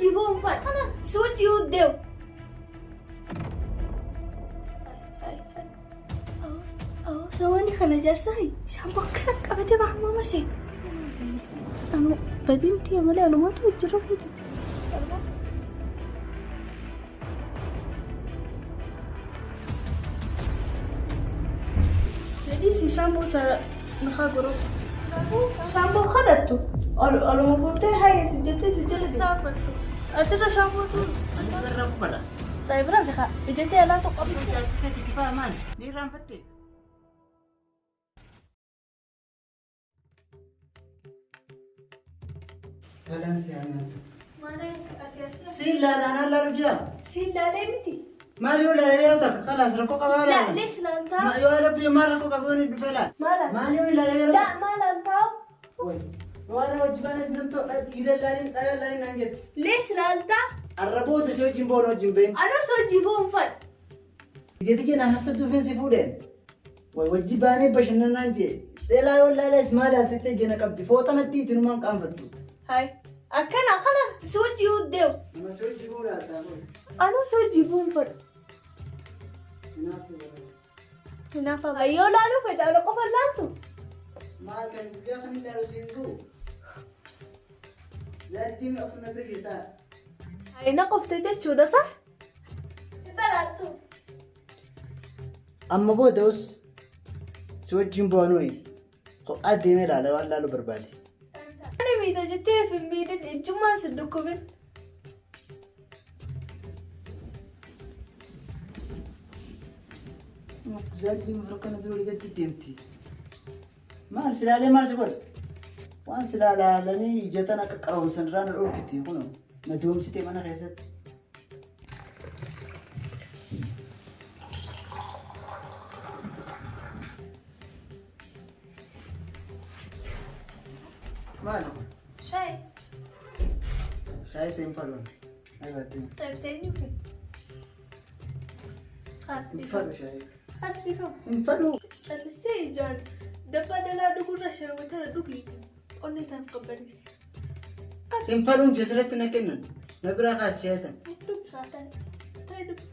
wajjii boo'uun fadha. Kalas si wajjii deemu. Sawani kana jaarsa kee shaamboo akkana qabatee baha maama see. Anu badiin tiyya malee anumatu hojirra hojjete. Dhiisi shaamboo tana nakaa godhu. Shaamboo kadhattu oluma fuutee hayya si jettee si jala saafattu. Asirra shaamboo tu. Anis barraa kufadha. Taa'e bira bifa ijatee alaa tokko Amma jaarsi keeti kifaa maali? Ni irraanfatte? Balaan si haa nyaattu. Siin laalaan laalu jira. Siin laalee miti. Maal yoo laalee yeroo takka kalaas rakkoo qabaa Laa laala. lees laaltaa. Yoo ala maal rakkoo qabuu ni dhufee laala. Maal laaltaa? Maal yoo laalee yeroo Laa maal laaltaa? Yoo ala hojii baanes namtoo dhiira laaliin dhala laaliin naan jette. Lees laaltaa? Arraboota si wajjin boon wajjin been. Anas hojii boon fadha. Ijati jena hasa dhufeen si fuudheen. Way wajji baanee bashannanaan jee. Dheelaa yoo laalees maal laaltettee jena qabdi. Fooxa natti itinumaan qaanfattu. Hai. Akkana kalas si hojii deemu. Nama si wajjin boo laaltaa kun. Anas hojii boon fadha. Hinaaftuu bara. Hinaafa yoo laaluu fedha ana qofa laaltu. Maal kan guyyaa kan ilaalu siin ga'u. Zaaddiin afur na bira jirtaa. Hai na qofte jechuudha sa? Balaaltu. Amma booda si wajjin boonuu kophaa deemee ilaala waan laalu barbaade. Ani miidha jettee fi miidhin ijjummaan si dhukkubin. Zaaddiin afur kana dura olii gadi deemti. Maal si ilaalee maal si godhe? Waan si ilaalanii ijatan akka qaroomsan irraa na dhorkiti kun na doomsite mana keessatti. Maal? Shaayii. Shaayii ta'e hin fadhuun. Ayibaatti. Taa'ee ni uffata. Kaas Hin dhiifama. fadhu shaayii. Kaas dhiifama. Hin fadhu. Callistee ijaan dabbaa dhalaa dhugurra sharbatara dhugi. Onnee taaf qabbaneessi. Hin fadhuun asirratti na kennan. Na biraa kaas shaayii tan. Dhugi haa ta'e. Ta'e dhugi.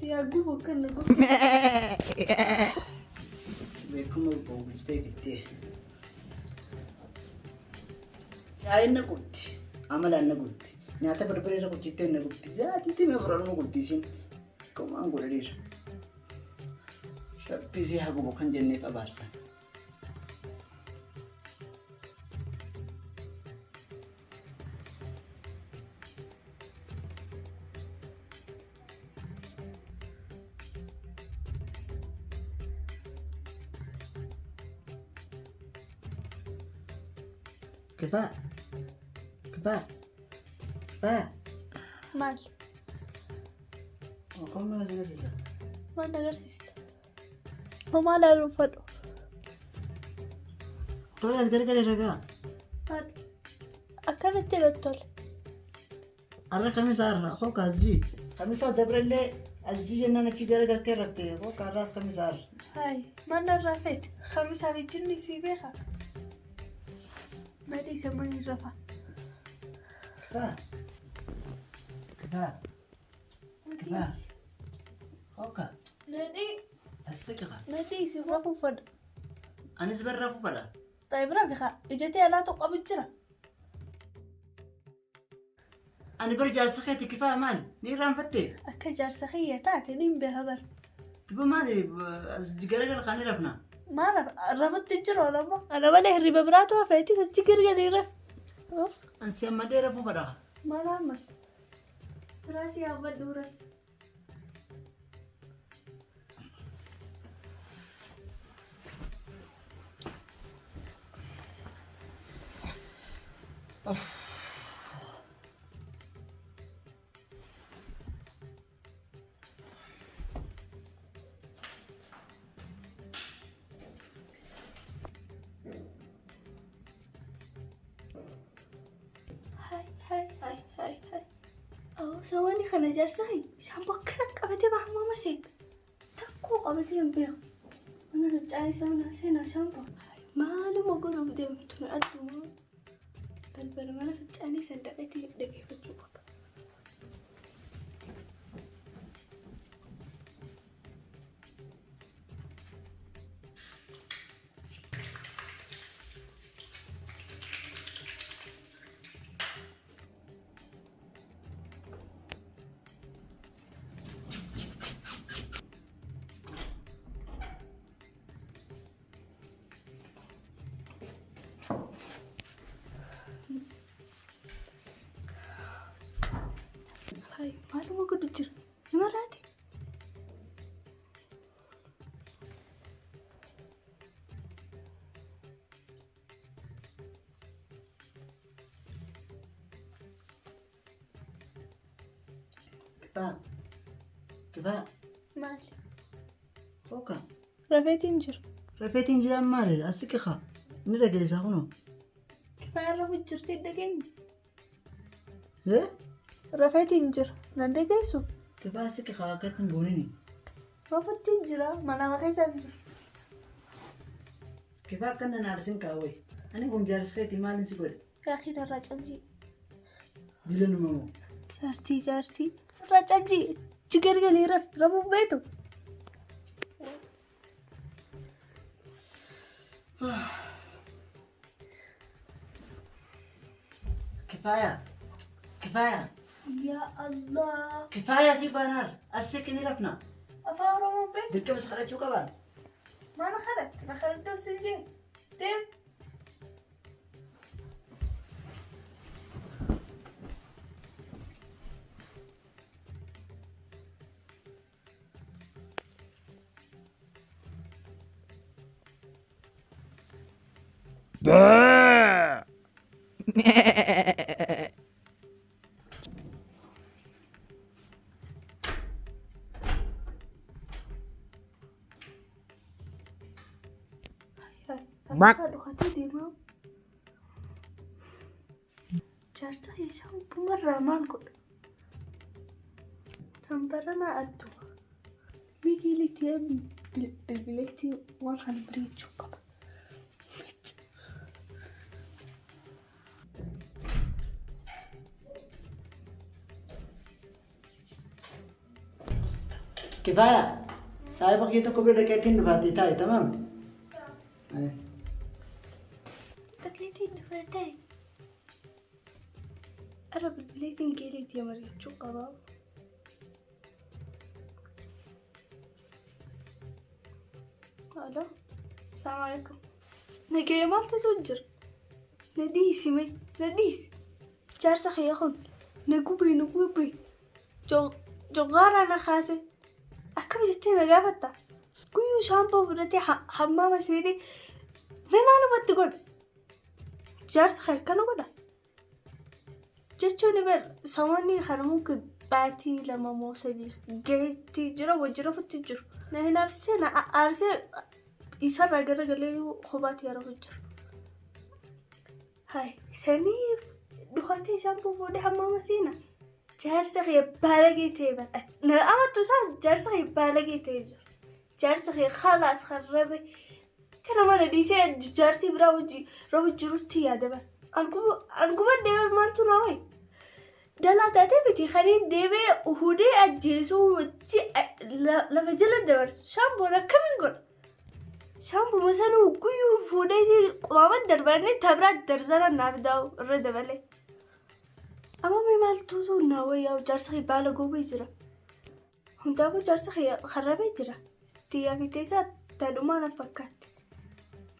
Si haa gubu akka na gubu. Beekuma boobistee bittee. Shaayiin na gubdi. Amalaan na gubdi. Nyaata barbaree irra qulchittee na gubdi. Zaatiitti mee furaanuma gubdi isiin. Kumaan godhaniira. Rabbisee haa gubu kan jenneef abaarsa. Kifaa. Kifaa. Kifaa. Maal? Qomni as agarsiisa. Maal agarsiista? Homaa laaluun fadhu. Tole as gargalee ragaa. Fadhu. Akkanatti irratti tole. Har'a kamisa har'a hooka asjii. Kamisa dabrellee asjii jennaan achi garagaltee ratte hooka har'aas kamisa har'a. Hai. Maal narraa feete? Kamisaa fi jinni sii beeka. Na dhiise mana irra fa'a. Kifaa. Kifaa. Na dhiisi. Hooka. Na dhii. As siqiqa. Na dhiisi rafuu fadha. Anis barraa kufadha. Taa'e bira bifa ijatee alaa tokko qabu jira. Ani bar jaarsa keeti kifaa maali? Ni irraanfatte? Akka jaarsa kiyya taate niin beeka bara. Tuba maali as garagala kaanii rafna? Maal rafutti jiru anamma. Ana malee hirriba biraatu hafeetis achi gargarii raf. Of An si ammadhee rafuu fadha. maal hammata? Firaasii hammadhu raf. Hai hai hai hai hai. Oh, sawani kana jaarsa kiyya shaamboo akkana qabatee baha maama see. Takkuu qabatee hin beeku. Mana fincaanii isaa na seenaa shaamboo. Maaluma godhuuf deemtu na adduma. Balbala mana fincaanii san dhaqeetii dhaggeeffachuu qaba. Maaluma godhu jira? Ni maraate? Kifaa. Kifaa. Maali? Hooka. Rafeetiin jira. Rafeetiin jiraan maali? As siqi haa. Inni dhageessaa kunoo. Kifaa rafu jirti hin dhageenye. Ee? Rafeetiin jira. Nan dhageessu? Kifaa as siqi haa akkatti hin goonini. Rafutti hin jira. Mana keessa hin jiru. Kifaa akka nan aarsin kaawwee. Ani kun jaarsi keetii maalin si godhe? Yaakiin irraa calji. Dila numa moo? Jaartii jaartii. Irraa calji. Achi gargalee rafuu beektu. Kifaaya. Kifaaya. Yaa Allah. Kifaaya si baanaar. As siqi ni rafna. Afaan Oromoo beektu. Dirqama si kadhachuu qabaa? Maal kadhatte? Na kadhatte osoo hin jeen. Deem. Bak. Dhokatee deemaa. Jaarsa keessaa obbumarraa maal godha? Tan baranaa adduma. Migiilitti bilbileetti waan kana bareechuu qaba. Kifaaya. Saayiba kee tokko bira dhaqeetiin dhufaatii taa'i tamaam? Dhaqeetiin dhufatee. Ara bilbileetiin geeleetti mari'achuu qaba. Alo. Assalamu alaikum. Nagaya maaltu jira? Na dhiisi mee? Na dhiisi. Jaarsa kiyya kun na gubee na gubee. Jogaara na kaase. Akkam jettee na gaafatta? Guyyuu shaampoo fudhatee hammaama seenee mee maalumatti godha? Jaarsa kiyya akkana godha? Jechuun bar samoonni kana mumkin baatii 2 moo 3 gaheetti jira wajjira ofitti jiru. Na hinaafsisee na aarsee isarraa garagalee kophaatti yeroo jiru. Hai saniif dhukatee shaampoo fuudhee hammaama seena. Jaarsa kiyya baalagee ta'e bara. Na amattu isaa jaarsa kiyya baalagee ta'e jira. Jaarsa kiyya khalaas kharrabe. Kana mana dhiisee jaartii biraa wajji rafu jirutti yaada bara. An gubadhee bar maaltu na wayi? Dalaa taatee miti kaniin deebee hudhee ajjeesuu wajji lafa jala dabarsu. Shaampoon akkamiin godha? Shaampoo sanuu guyyuu fuudhee qubaaman darbanii tabraa darzana naaf daa'u irra dabalee. Amma mee maaltu na wayyaa jaarsa kiyya baala goobee jira. Hundaafuu jaarsa kiyya kharrabee jira. Xiyyaa fi teessaa tadhumaa na fakkaatti.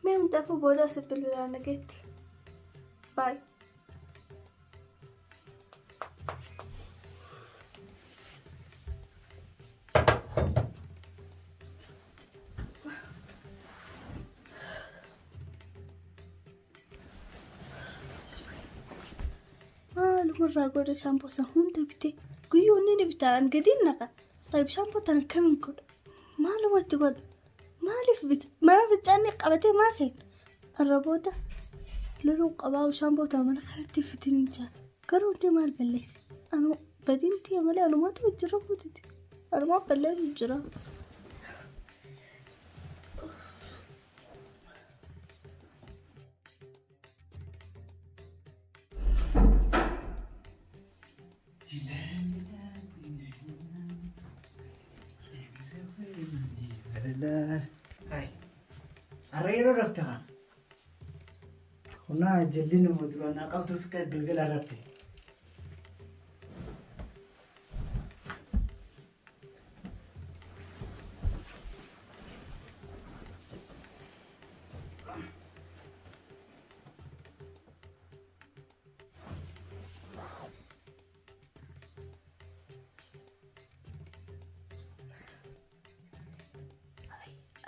Mee hundaafuu booda as bilbilaan nageetti. Baay. Maalumarraa godha shaampoo san hunda bitee guyyuu inni ni bitaa an gadiin naqa. Taayib shaampoo tana akkamiin godha? Maalumatti godha? Maaliif bita? Mana fincaanii qabatee maa seena? Har'a booda loluu qabaa shaampoo tana mana kanatti fitin hin jira. Garuu inni maal balleesse? Anu badiin tiyya malee anumaatu wajjira fuutiti. Anumaa balleessu jira. Hai. Har'a yeroo rafte haa. Kunaa jalli nama duraan naa qabduuf galgala rafte.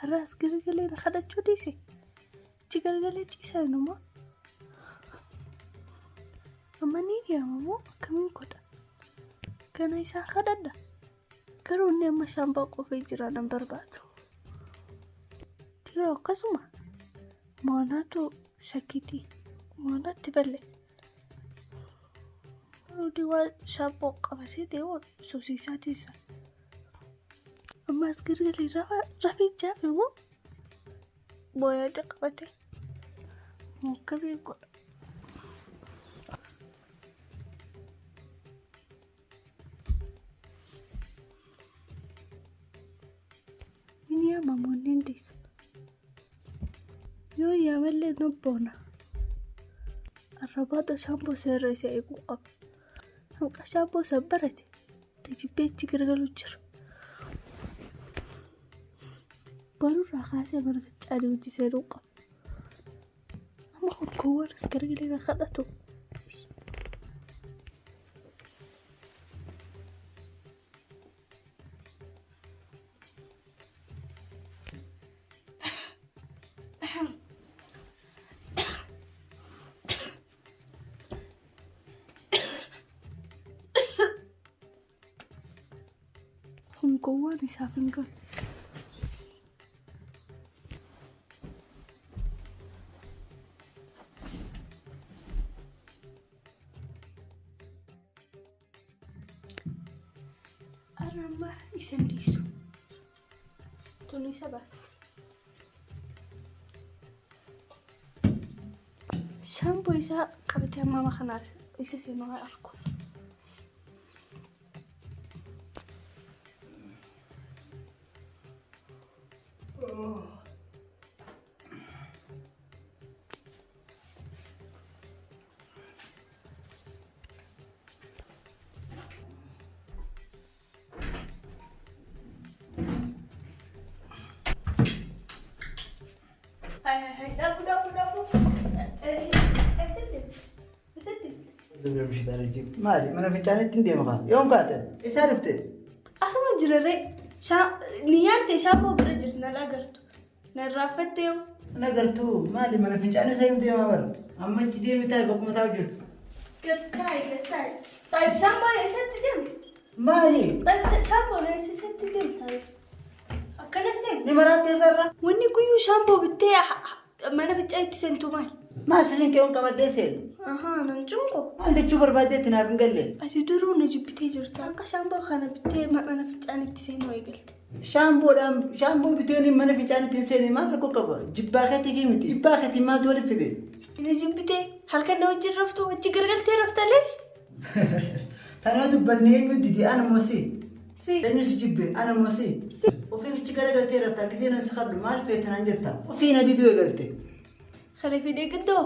Har'as garagalee na kadhachuu dhiise. Achi garagalee ciisaa inuma. Amma ni yaamamoo akkamiin godha? Kana isaan kadhadha. Garuu inni amma shaampaa qofee jira nan barbaadu. Yeroo akkasuma moonaatu shakkiitii moonaatti balleessa. Rudi waan shaampoo qabatee deemu suusiisaa tiisa. Ammas gargalee rafee jaafe moo mooyaa qabate akkamiin godha? Inni yaamamoo inni hin dhiisa. Yoo yaamallee nu boona. Arrabaata shaampoo seerra isa eeguu qaba. Hanqa shaampoo san barate tajibbee achi garagalu jira. Barurraa kaasee mana fincaanii hojii seenuu qaba. Amma kun gowwaan as garagalee na kadhatu. Kun gowwaan isaaf hin galu. Har'a amma isa hin dhiisu. Tun isa baasti. Shaampoo isaa qabatee amma kana isa seenuu haa argu. Dhabu dhabu dhabu. Eessa deemte? Eessa deemte? Maali mana fincaaniitti hin deema kaa? Yoom kaate? Eessaa dhufte? Asuma jirarree niyyaan ta'e shaampoo bira jirti na agartu. Na irraanfattee yoo. Na gartuu maali mana fincaanii isa hin deemaa bara? Amma achi deemi taa'e bakkuma taa'u jirtu. Gad taa'i gad taa'i. Taa'ib shaampoo eessatti deemte? Maali? Taa'ib shaampoo eessatti deemte? Akkana seenu. Ni maraattee sarara? Wanni guyyuu shaampoo bittee mana fincaaniitti seentu maali? Maal si keewwan qabadhee seenu? Ahaa nan cunqu. Maal jechuu barbaaddeetti naaf hin galle? Ati duruu na jibbitee jirta. Akka shaampoo kana bittee mana fincaaniitti seenuu eegalte. Shaampoodhaan shaampoo biteen mana fincaaniitti hin seene maal rakkoo qaba? Jibbaa keetii fi miti. Jibbaa keetii maaltu walitti fide? Na jibbitee halkan na wajjin raftu wajji gargaltee raftalees? Tanaa dubbannee eenyu didi ana moo si? Si. Eenyu si jibbe ana moo si? Ofii bichi garagaltee raftaa gisee nan si kadhu maal feetanaan jirta? Ofii na diduu eegalte. Kana fidee giddoo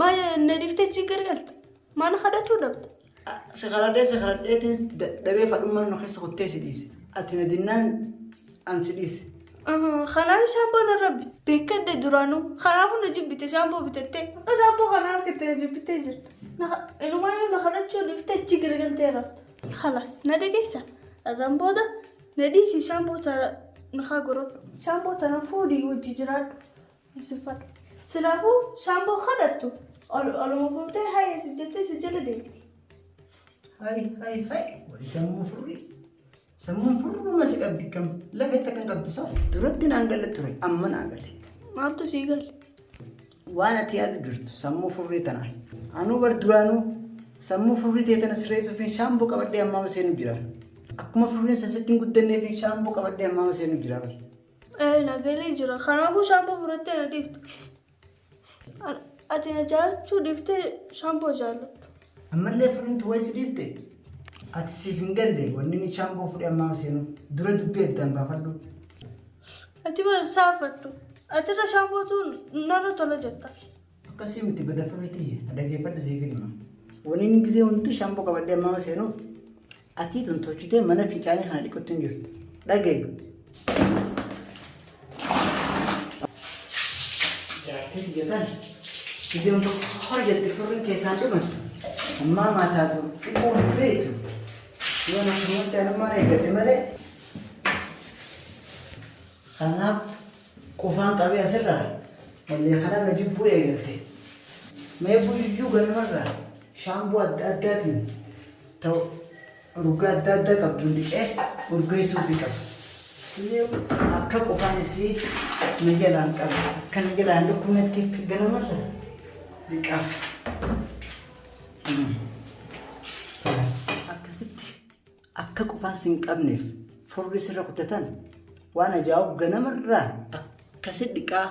maal na dhiiftee achi gargalta? Maal kadhatuu dhabda? Si karadhee si karadheetiin dadhabee fadhummaan nu keessa kuttee si dhiise. Ati na dinnaan an si dhiise. Kanaaf shaampoo narra beekadhe duraanuu kanaafuu na jibbite shaampoo bitattee akka shaampoo kanaaf itti na jibbitee jirta. Ilmaayyuu na kadhachuu dhiiftee achi garagaltee rafta. Khalaas na dhageessa. Irraan booda na dhiisi shaampoo tana na haa gorodhu. Shaampoo tana fuudhii wajji jiraadhu. Siffadhu. Silaafuu shaampoo kadhattu oluma fuutee hayya si jettee si jala deemti. Hai hai hai wali sammuu furrii. Sammuun furruuma si qabdi kam lafee takka hin qabdu saa duratti naan galle ture amma naa gale. Maaltu sii gale? Waan ati yaadu jirtu sammuu furrii tanaan. Anuu bar duraanuu sammuu furrii ta'e tana sirreessuuf shaampoo qabadhee ammaama seenu jira. Akkuma furriin san sitti hin guddanneef shaampoo qabadhee ammaama seenu jira bar. Na galee jira. Kanaafuu shaampoo fudhattee na dhiifte. Ati na jaallachuu dhiiftee shaampoo jaallattu. Ammallee furriin tu wayi si dhiifte. Ati siif hin galle wanni inni shaampoo fudhee ammaama seenu dura dubbii addaan baafadhu. Ati bara saafattu. Ati irra shaambootu narra tola jetta. Akkasii miti bada furrii tiyya. Dhaggeeffadhu siif hima. Waliin gizee hundi shaamboo qabadhee hammaama seenuuf atii tun tolchitee mana fincaanii kana dhiqutti hin jirtu. Dhaga'i. Jaartii tiyya tan gizee hundi hor jette furriin keessaan dhumattu. Hammaamaa taatu dhiquu hin beektu. Yoo akkanumatti anummaan eeggate malee. Kanaaf qufaan qabee asirraa wallee kanaan na jibbuu eegalte. Mee guyyuu ganamarraa shaamboo adda addaatiin ta'u urgaa adda addaa qabduun dhiqee urgeessuufii qaba. Akka qufaan isii na jalaan qabe akka na jalaan dhukkubnetti akka ganamarraa dhiqaaf. Akkasitti akka qufaan sin qabneef furri sirra kutatan waan ajaa'ibu ganamarraa akkasi dhiqaa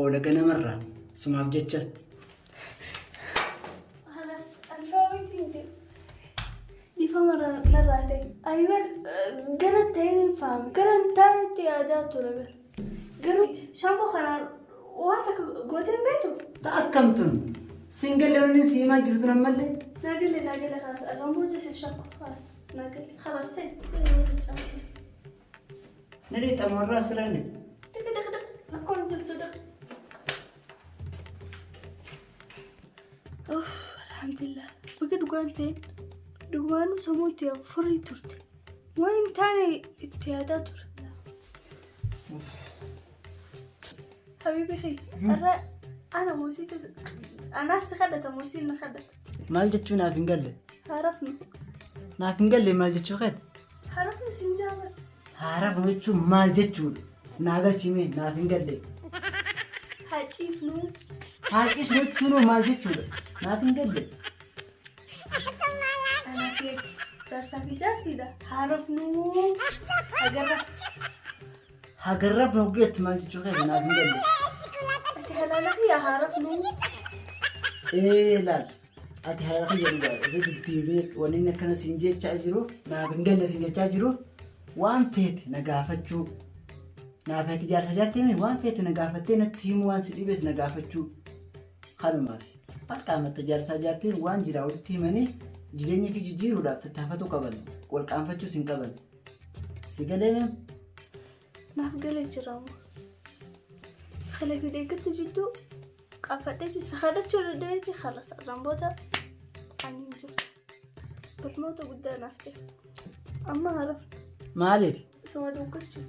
oola ganamarraa sumaaf jecha. Halas alfaabeetiin jedhu. Dhiifama narraa ta'e. Ani bar gara ta'een hin faame. Gara hin taanetti yaadaa ture bar. Garuu shaamboo kanaan waan takka gootee hin beektu? Ta akkam tun? Singalle wanni si himaa jirtu ammallee? Naagale naagale kaas. Arraan booda si shakku kaas. Naagale. Kalaas seen seen nama fincaanse. Ni dhiixama warra asirra ni. Dhiqi dhiqi dhiqi. Rakkoon jirtu dhiqi. Uff alhamdulillah. Baga dhugaan ta'een dhugumaanuu sammuun itti furii turte. Waan hin taane itti yaadaa ture. Habibi kee irra ana moosiitu anaas si kadhata moosiin na kadhata. Maal jechuu naaf hin galle? Haarafnu. Naaf hin galle maal jechuu keeti? Haarafnu sin jaabara. Haarafnu jechuun maal jechuudha? Naa galchimee naaf hin galle. Haa ciifnu. Haa ciisnu jechuun maal jechuudha? Naaf hin galle. Anaaf jecha jaarsaa fi jaartiidha. Haarafnu. Agarra. Hagarrafnu hoggeetti maal jechuu keeti naaf hin galle. Ati halaala kiyya haarafnu. Ee laal. Ati halaala kiyya dhugaa irra deddeebi'ee wanni inni akkana siin jechaa jiru naaf hin galle siin jechaa jiru waan feete na gaafachuu. Naaf ati jaarsa jaartii mii waan feete na gaafattee natti himuu waan si dhibes na gaafachuu. Kanumaaf bakka amatta jaarsaa jaartiin waan jiraa walitti himanii jireenya fi jijjiiruudhaaf tattaafatuu qaban wal qaanfachuus hin qaban. Si galee mee? Naaf galee jira amma. Kalee fi deeggarta jidduu qaafadheeti si kadhachuu dadhabeeti kalas irraan booda ani hin jiru. Barnoota guddaa naaf ta'e. Amma haraf Maaliif? Suma dubbachuu.